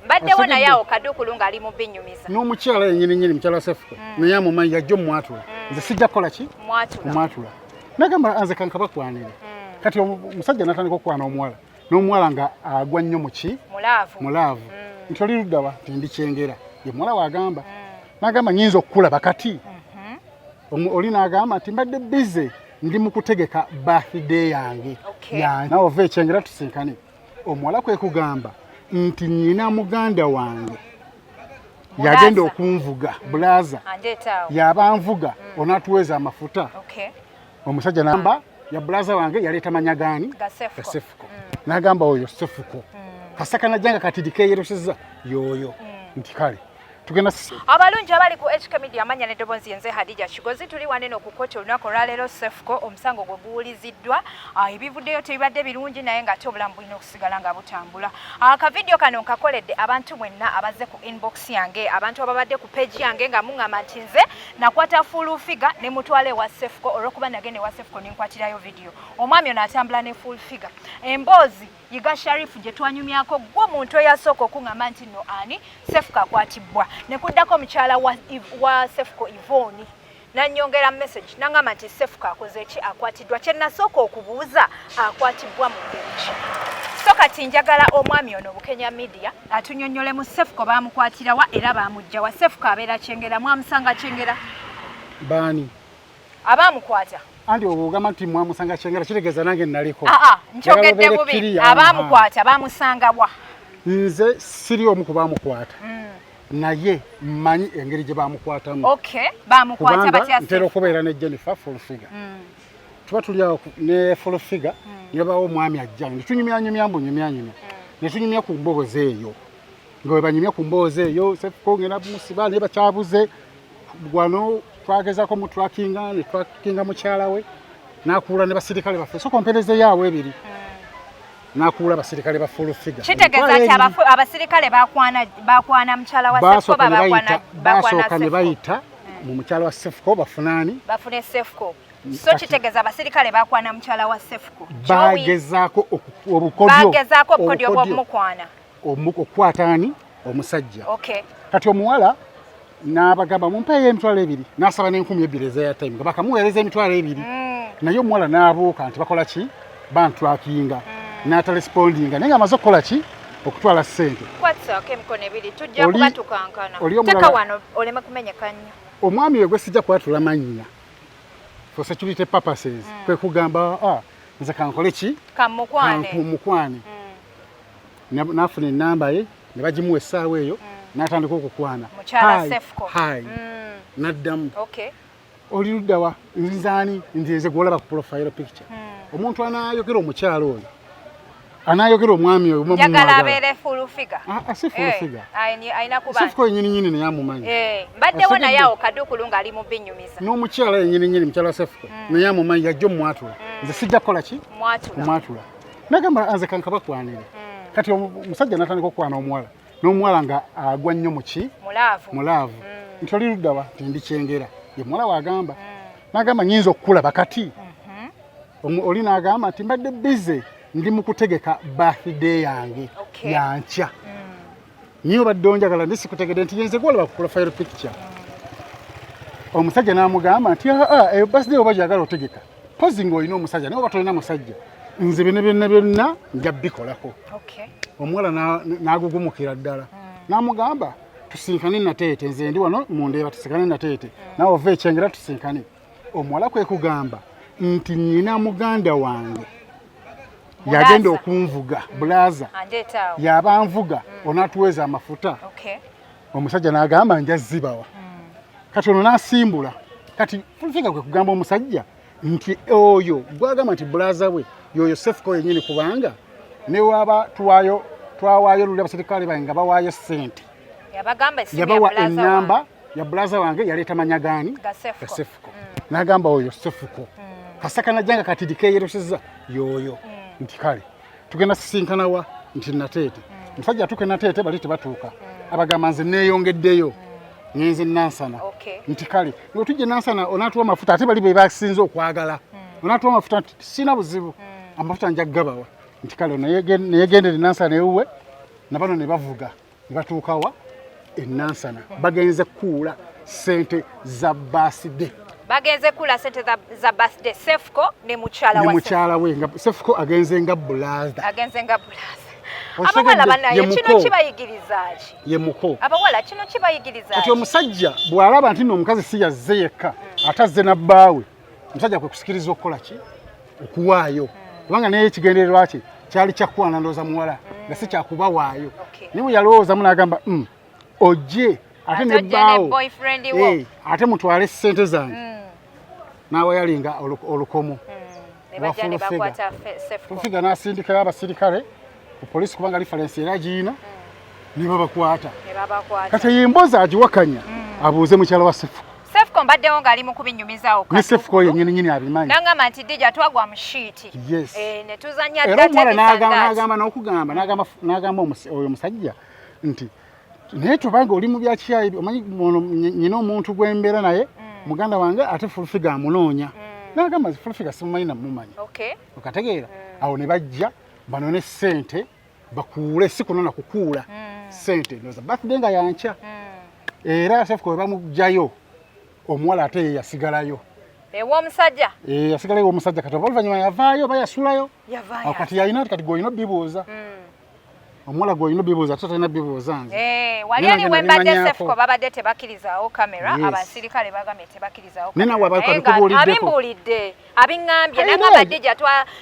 Mbaddewo naye awo Kadukulu ng'ali mu binyumiza. N'omukyala yennyini nnyini, mukyala Sefuko, naye amumanyi, yajja omwatula. Nze sijja kukola ki? Mwatula. Omwatula. Nagamba nze kankabakwanire. Kati omusajja natandika okukwana omuwala, n'omuwala nga agwa nnyo mu ki? Mu love. Mu love. Nti oli luddawa? Nti ndi Kyengera. Ye muwala waagamba, nagamba nyinza okukulaba kati? Oli n'agamba nti mbadde busy, ndi mu kutegeka birthday yange. Nawe ova ekyengera tusinkane. Omuwala kwe kugamba nti nyina muganda wange yagenda okunvuga, bulaza. Andeetaawo. Yaba nvuga, onatuweza amafuta. Omusajja namba ya bulaza wange yaleeta manya gaani? Ga Sefuko. Ga Sefuko. N'agamba oyo Sefuko kasaka najjanga kati dikeeyeroseza yoyo. Nti kale tugenda. Abalungi abali ku HK Media, amanya n'eddoboozi yenze Hadija Kigozi. Tuli wanene ku kkooti olunaku olwaleero. Sefuko omusango gwe guwuliziddwa. Ebivuddeyo tebibadde birungi, naye ng'ate obulamu bulina okusigala nga butambula. Akavidiyo kano nkakoledde abantu mwenna abazze ku inbox yange, abantu ababadde ku page yange nga muŋŋamba nti nze nakwata Full Figure ne mutwala ewa Sefuko, olw'okuba nagenda ewa Sefuko ne nkwatirayo vidiyo. Omwami ono atambula ne Full Figure. Emboozi Yiga Sharifu gye twanyumyako, gwe omuntu eyasooka okuŋŋamba nti nno ani Sefuko akwatibwa, ne kuddako omukyala wa Sefuko Ivoni nanyongera message nangamba nti Sefuko akoze ki? Akwatiddwa. Kye nasooka okubuuza, akwatibwa mu ngeri ki? So kati njagala omwami ono Bukenya Media atunyonnyolemu Sefuko bamukwatirawa era bamuggyawa. Sefuko abeera Kyengera, mwamusanga Kyengera? Baani? Abamukwata. Anti ogamba nti mwamusanga Kyengera, kitegeeza nange naliko. Aa, nkyogedde bubi. Abamukwata bamusangawa? Nze siri omu ku bamukwata, naye mmanyi engeri gye bamukwatamu. Okay, bamukwata kubanga batya? Ntera okubeera ne Jennifer Full Figure. Tuba tuli awo ne Full Figure, ne bawo omwami ajja ne tunyumyanyumya, mbu nyumyanyumya, ne tunyumya ku mboozi eyo, nga bwe banyumya ku mboozi eyo, Sefuko ngenda musiba naye bakyabuze. Wano twagezaako mu trackinga, ne trackinga mukyala we n'akuula ne basirikale baffe. So komperezeyo ebiri n'akuula abasirikale ba Full Figure. Kitegeeza nti abasirikale bakwana mukyala wa Sefuko? Basooka ne bayita, basooka ne bayita mu mukyala wa Sefuko bafunaani? Bafune Sefuko. So kitegeeza abasirikale bakwana mukyala wa Sefuko. Bagezaako obukodyo. Bagezaako obukodyo bw'omukwana. Okukwata ani? Omusajja. Kati omuwala n'abagamba mumpeeyo 20,000, n'asaba n'2,000 eza airtime nga bakamuweereza 20,000. Naye omuwala n'abuuka nti bakola ki? Bantrackinga. N'atarespondinga, naye nga amaze okukola ki? Okutwala ssente. Kwatsaako emikono ebiri, tujja kuba tukankana. Teka wano oleme kumenyeka nnyo. Omwami we gwe sijja kwatula mannya for security purposes, kwe kugamba, "Ah, nze kankole ki?" Kamukwane. Kankumukwane. N'afuna enamba ye ne bagimuwa essaawa eyo, n'atandika okukwana. Mukyala "Hi, Sefuko. hi." N'addamu, "Oli luddawa?" "Nzaani?" "Nti nze gwolaba ku profile picture." Omuntu anaayogera omukyala oyo, anaayogera omwami oyo, muba Njagala mumwagala. abeere Full Figure. Ah, ah, si Full Figure. Ayina kuba Sefuko yennyini nyini naye amumanyi. Mbaddewo naye Otegedde? awo Kadukulu ng'ali mu binyumiza. N'omukyala yennyini nyini, mukyala Sefuko, naye amumanyi, yajja omwatula. Nze sijja kukola ki? Mwatula. Omwatula. Nagamba nze kankabakwanire. Kati omusajja natandika okukwana omuwala, n'omuwala nga agwa nnyo mu ki? Mu love. Mu love. Nti oli luddawa? Nti ndi Kyengera. Ye muwala waagamba, nagamba nyinza okukulaba kati? Oli n'agamba nti mbadde busy, ndi mu kutegeka birthday yange yankya. Niyo obadde onjagala ndi sikutegedde. Nti yenze gwolaba ku profile picture. Omusajja n'amugamba nti aa, eyo birthday oba gyagala otegeka pozi ng'olina omusajja, naye oba tolina musajja, nze bino byonna byonna nja bikolako. Omuwala n'agugumukira ddala n'amugamba tusinkane Nateete, nze ndi wano mundeeba, tusinkane Nateete, nawe ova ekyengera tusinkane. Omuwala kwe kugamba nti nyina muganda wange yagenda okunvuga, bulaza. Andeetaawo. Yaba nvuga, onatuweza amafuta? Omusajja n'agamba nja zibawa. Kati ono n'asimbula. Kati Full Figure kwe kugamba omusajja nti oyo gwagamba nti bulaza we yoyo Sefuko yennyini, kubanga ne waba tuwaayo, twawaayo luli abasirikale bange nga bawaayo ssente, Yabagamba essimu ya yabawa bulaza enamba wange. Ya bulaza wange yaleeta manya gaani? Ga Sefuko. Ga Sefuko. N'agamba oyo Sefuko kasaka najjanga kati dikeeyeroseza yoyo. Nti kale tugenda sisinkana wa? Nti Nateete. Omusajja atuuka Nateete, bali tebatuuka. Abagamba nze neeyongeddeyo, ngenze Nansana. Nti kale notujja Nansana onaatuwa amafuta? Ate bali be basinze okwagala. Onaatuwa amafuta? Nti sina buzibu, amafuta nja kugabawa. Nti kale neyegendere Nansana ewuwe, nabano ne bavuga. Ne batuukawa enansana, bagenze kukuula sente za birthday. Bagenze kuula sente za birthday, Sefuko ne mukyala ne wa mukyala we, nga Sefuko agenze nga brother. Agenze nga brother. Okitegedde? Abawala banaye, Ye kino muko. kibayigiriza ki? Ye muko. Abawala, kino kibayigiriza Kati ki? omusajja bw'alaba nti nno omukazi si yazze yekka, ate azze nabbaawe, omusajja kwe kusikiriza okukola ki? Okuwaayo, kubanga naye ekigendererwa kye kyali kyakukwana ndowooza muwala, nga si kyakubawaayo. Naye bwe yalowoozamu n'agamba, ojje ate Ate ojje ne nebbaawo boyfriend wo." Ate mutwale sente zange." N'awayalinga olukomo. Ne bajja ne Wa full bakwata Sefuko. Full Figure n'asindikayo abasirikale ku polisi, kubanga reference era giina, ne babakwata. Ne babakwata. Kati eyo emboozi agiwakanya abuuze mukyala wa Sefuko. Sefuko mbaddewo ng'ali mu kubinyumizaawo. Ne Sefuko yennyini nyini abimanyi. Nangamba nti dija twagwa mu shit. Ne tuzanya Era data omuwala this and n'agamba that. n'agamba n'okugamba n'agamba oyo omusajja nti naye tobanga oli mu byakiyayi, omanyi ono nyina omuntu gwembeera naye, muganda wange, ate Full Figure amunoonya. N'agamba, "Full Figure simumanyi namumanyi." Okategeera? Awo ne bajja banone ssente bakuule, si kunona, kukuula ssente, ndowooza birthday nga yankya. Era Sefuko bwe bamugjayo, omuwala ate ye yasigalayo. Ew'omusajja. Eh, yasigalayo omusajja. Kati oba oluvannyuma yavaayo oba yasulayo. Yavaayo. Awo kati yalina, kati gwolina obibuuza omuwala, gwolina obibuuza, ate talina bibuuza nze. Wali Naye eri nange wembadde nabimanyaako. Sefuko babadde tebakkirizaawo kamera. Abasirikale bagambye tebakkirizaawo Naye kamera. nawe Naye nga abikubuuliddeko. abimbuulidde, abiŋŋambye. Ayi, Nagamba, naye. "Dija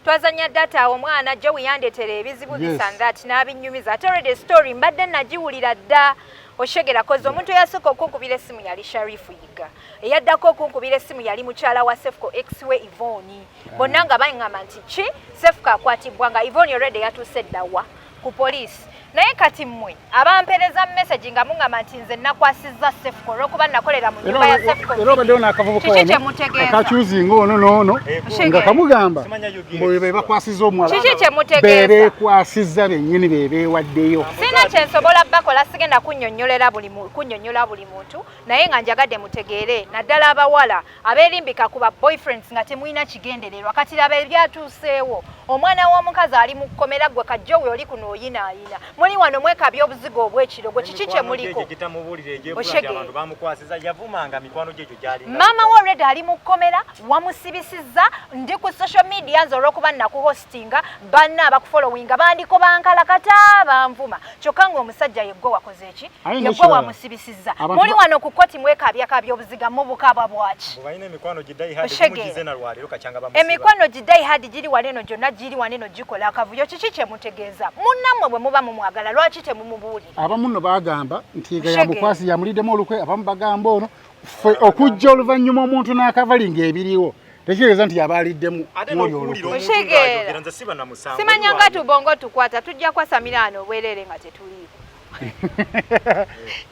twazanya data, omwana Jowi yandeetera ebizibu, this and that," n'abinyumiza. Ate already story mbadde nagiwulira dda, oshegera, 'cause omuntu eyasooka okunkubira essimu yali Sharifu Yiga, eyaddako okunkubira essimu yali mukyala wa Sefuko, ex we Ivoni. Bonna nga baŋŋamba nti ki, Sefuko akwatibwa, nga Ivoni already yatuuse ddawa ku poliisi. Naye kati mmwe abampereza message nga muŋŋamba nti nze nakwasizza Sefuko olw'okuba nakolera mu nyumba ya Sefuko, Era obaddewo n'akavubuka kiki ono kyemutegeeza? akakyuzinga ono n'ono nga kamugamba Simanya UGX. mbu be bakwasiza omuwala. Kiki Be kyemutegeeza? beekwasizza bennyini, be beewaddeyo. Sirina kyensobola bakola, sigenda kunnyonnyolera buli kunnyonnyola buli muntu, naye nga njagadde mutegeere, naddala abawala abeerimbika ku ba boyfriends nga temulina kigendererwa. Kati laba ebyatuuseewo, omwana w'omukazi ali mu kkomera, gwe kajjowe oli kuno oyinaayina, muli wano mwekabya obuzigo obw'ekirogo. Kiki kyemuliko? Gitamubuulira egyekula nti Oshege. abantu bamukwasiza, yavumanga mikwano gye egyo gy'alina. Maama we already ali mu kkomera, wamusibisizza. Ndi ku social media nze olw'okuba nakuhostinga, banna abakufollowinga bandiko bankalakata banvuma, kyokka ng'omusajja yeggwe wakoze eki? Aye Yeggwe n'ekirala, wamusibisizza. abantu Muli wano ku koti mwekabyakabya obuziga, mubukaba bwaki? Mbu balina emikwano gi die hard. Oshege. Gimugize na lwaleero kacyanga bamusiba. Emikwano gi die hard giri wano eno, gyonna giri wano eno gikola akavuyo. Kiki kyemutegeeza? Munnammwe bwe muba mumwagala, lwaki temumubuulira? Abamu nno bagamba nti nga Oshege. yamukwasi, yamuliddemu olukwe. Abamu bagamba ono ffe okujja oluvannyuma omuntu n'akavalinga ebiriwo tekitegeeza nti yaba aliddemu Ate mwoli n'okuwulira olukwe. omuntu Oshege. ng'ayogera, nze siba na musango. Simanya Oli nga wange. tubongo tukwata, tujja kwasamira ano obwereere nga tetuliiko.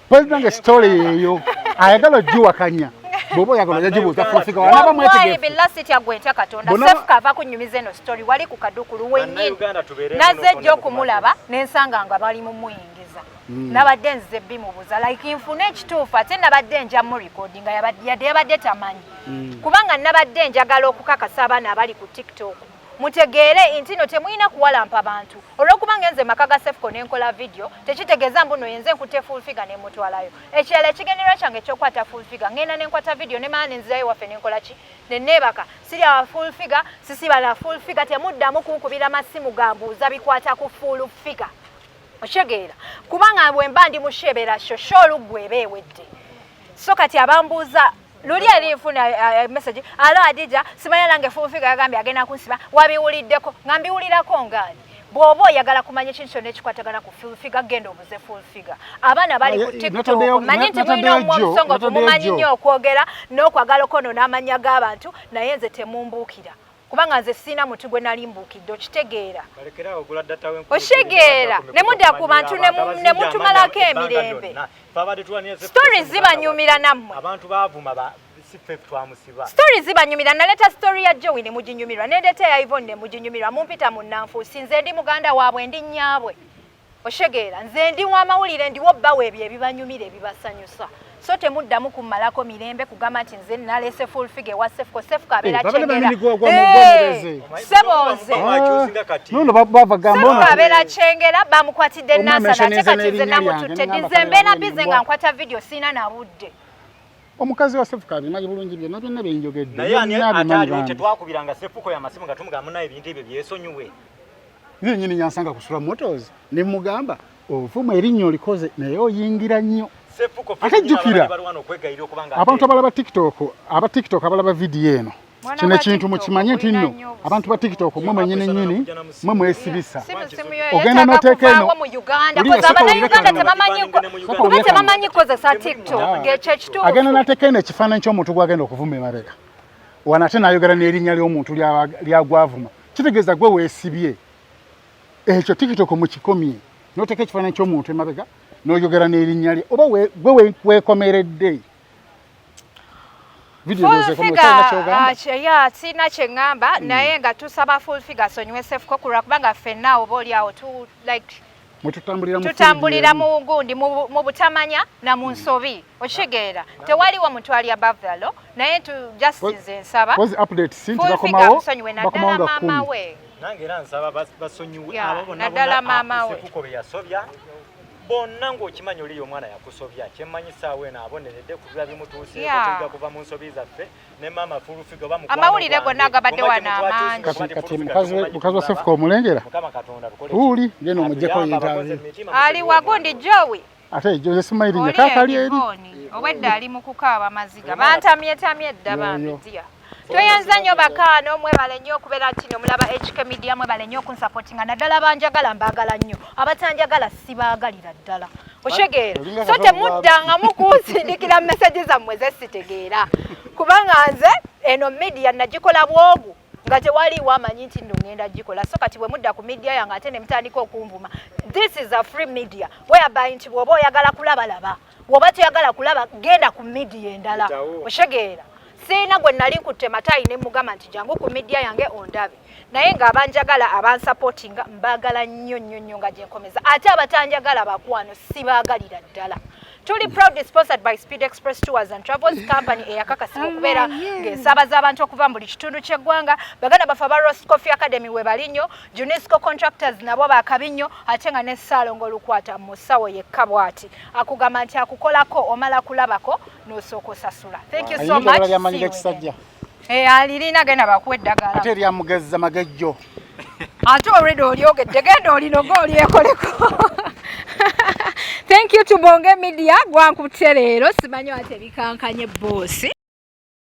Pulezidenti nga story yeeyo ayagala ogiwakanya, bw'oba oyagala ojja gibuuza Full Figure wanaba Wallahi mwetegefu. billah sitya gwe ntya Katonda. Sefuko ava kunnyumiza eno story wali ku kadukulu wennyini. Bannayuganda tubeere Nazze muno ejja mu okumulaba nensanga nga bali mu muyingiza. Nabadde nzize bimubuuza like nfune ekituufu, ate nabadde nja mu recording nga yadde yabadde tamanyi, kubanga nabadde njagala okukakasa abaana abali ku TikTok mutegeere nti no temulina kuwalampa bantu. Olw'okuba ngenze maka ga Sefuko nenkola video, tekitegeeza mbu no yenze nkutte Full Figure nemutwalayo. Ekirala, ekigendererwa kyange ekyokukwata Full Figure, ngenda nenkwata video nemala nenzirayo waffe nenkola ki, neneebaka. Sirya wa Full Figure, sisiba na Full Figure. Temuddamu kunkubira masimu gambuuza bikwata ku Full Figure, okitegeera? Kubanga bwe mba ndi mushebeera shosho oluggwa eba ewedde. So kati abambuuza luli eri nfuna message, "Alo Adija, simanya nange Full Figure yagambye agenda kunsiba, wabiwuliddeko?" Nga mbiwulirako ngaani? Bw'oba oyagala kumanya ekintu kyonna ekikwatagana ku Full Figure, genda obuze Full Figure. Abaana bali ku TikTok, manyi nti mulina omwo omusongovu, mumanyi nnyo okwogera n'okwagala okwonoona amannya g'abantu, naye nze temumbuukira, kubanga nze sirina muti gwe nali mbuukidde, okitegeera? Balekere awo ogula data w'enkumi Oshegeera, bbiri ne mudda ku bantu abazinja ne amannya mutumalako ebbanga emirembe. lyonna. Ffe abadde tulwanira Sefuko Stories si muganda zibanyumira waffe. nammwe. Abantu baavuma si ffe twamusiba. Story zibanyumira. Naleeta story ya Jowi ne muginyumirwa, nendeeta eya Ivon ne muginyumirwa. Mumpita munnanfuusi, nze ndi muganda waabwe, ndi nnyaabwe, oshegeera? Nze ndi w'amawulire, ndiwo bbawa ebyo ebibanyumira, ebibasanyusa. So temuddamu kummalako mirembe kugamba nti nze naleese Full Figure ewa Sefuko. Sefuko abeera Eh, babadde Kyengera. banyini Eh, gw'omubeezi. sebo nze Akyusinga kati. Nono bava gamba Sefuko ono abeera Kyengera, bamukwatidde Omwami Nansana, ate mentioninze kati nze n'erinnya lyange, namututte. ne ngamba Nze mbeera kale busy mbwa. nga nkwata video, siina na budde. Omukazi wa Sefuko abimanyi bulungi, byonna byonna byenjogedde. Naye ani Byonna abimanyi ate aliwo? bambi. Tetwakubiranga Sefuko y'amasimu nga tumugamba munaye ebintu ebyo byesonyiwe? Nze nyini nyansanga kusula Motors ne mugamba ovuma erinnya olikoze naye oyingira nnyo. Sefuko Ate jjukira, balwana okwegayirira okubanga abantu abalaba TikTok, aba TikTok abalaba vidiyo eno, Mwana kino wa ekintu TikTok, mukimanye nti olina nno nnyo obusimu. Abantu ba TikTok mwe mwenyini nyini mwe mwesibisa. Simu yo Ogenda yeetaaga n'oteeka eno. kuvaawo mu Uganda Wulira, koza sooka Abannayuganda owulire kano. tebamanyi Sooka kuba owulire kano. tebamanyi kukozesa TikTok Ah. ng'ekyo ekituufu. Agenda n'ateeka eno ekifaananyi ky'omuntu gwagenda okuvuma emabega wano, ate n'ayogera n'erinnya ly'omuntu lyagwavuma, kitegeeza gwe weesibye. Ekyo TikTok mukikomye. N'oteeka ekifaananyi ky'omuntu emabega n'oyogera n'erinnya lye, oba gwe weekomeredde. Video Full ndowooza Figure, ekomye, kyogamba? Ya, sirina kye ŋŋamba, naye nga tusaba Full Figure asonyiwe Sefuko kulwa kubanga ffenna oba oli awo tu like Mwe tutambulira mu tutambulira field emu. Mu gundi mu butamanya na mu nsobi, okitegeera? Tewaliwo muntu ali above the law, naye tu just nze nsaba Kozi update si nti Full Figure bakomawo amusonyiwe, bakomawo naddala nga maama 10. we. Nange era nsaba basonyiwe Ya, abo bonna naddala bonna, maama we. Sefuko be yasobya bonna, ng'okimanyi oliyo omwana yakusobya, kyemmanyi saawa eno aboneredde ku biba bimutuuseeko. Tuyiga kuva mu nsobi zaffe ne maama Full Figure oba mukwano Amawulire gwange. gonna agabadde Gomba wano gye mutwakyusinga amangi. Kati kuba nti kati Full Figure mukazi wa tumanyi Sefuko omulengera. Mukama Katonda tukole ki? Wuuli genda omuggyeko Atuyambe, interview. abakoze emitima, Ali musonyiwe wagundi omwana. Jowi. Ate Jose simanyi linnya Oli kaakali eri. Ebivoni obwedda ali mu kukaaba maziga, bantamyetamye dda. Yoyo. Bambidia toyenza nnyo bakaano, mwebale nnyo okubeera nti no mulaba HK Media, mwebale nnyo okunsupportinga, naddala banjagala, mbaagala nnyo, abatanjagala sibaagalira ddala, okitegeera? Olinga So katonda. Temuddangamu kunsindikira message zammwe ze sitegeera, kubanga nze eno media nagikola bwogu nga tewaliiwo amanyi nti nno ngenda gikola. So kati bwe mudda ku media yange ate ne mutandika okunvuma, this is a free media whereby nti bw'oba oyagala kulaba laba, bw'oba toyagala kulaba genda ku media endala. Etawo. Okitegeera? Siina gwe nali nkutte mataayi ne mugamba nti jangu ku media yange ondabe, naye ng'abanjagala, abansupportinga, mbaagala nnyo nnyo nnyo nga gyenkomeza, ate abatanjagala bakwano sibaagalira ddala. Tuli proudly sponsored by Speed Express Tours and Travels Company, eyakakasibwa okubeera ng'ensaabaza abantu okuva mu buli kitundu ky'eggwanga. Baganda baffe aba Ross Coffee Academy we bali nnyo, Junisco Contractors nabo bakabi nnyo, ate nga ne Ssaalongo Olukwata musawo yekka bw'ati akugamba nti akukolako omala kulabako n'osooka osasula. Thank you so Alina much. eddagala ly'amanyi See you g'ekisajja. again. Eh, alirina, genda bakuwa eddagala. Ate eryamugezza magejjo. Ate already olyogedde, genda olinoga olyekoleko. Thank you to Bonge Media gwankutte leero, simanyi ate bikankanye boosi.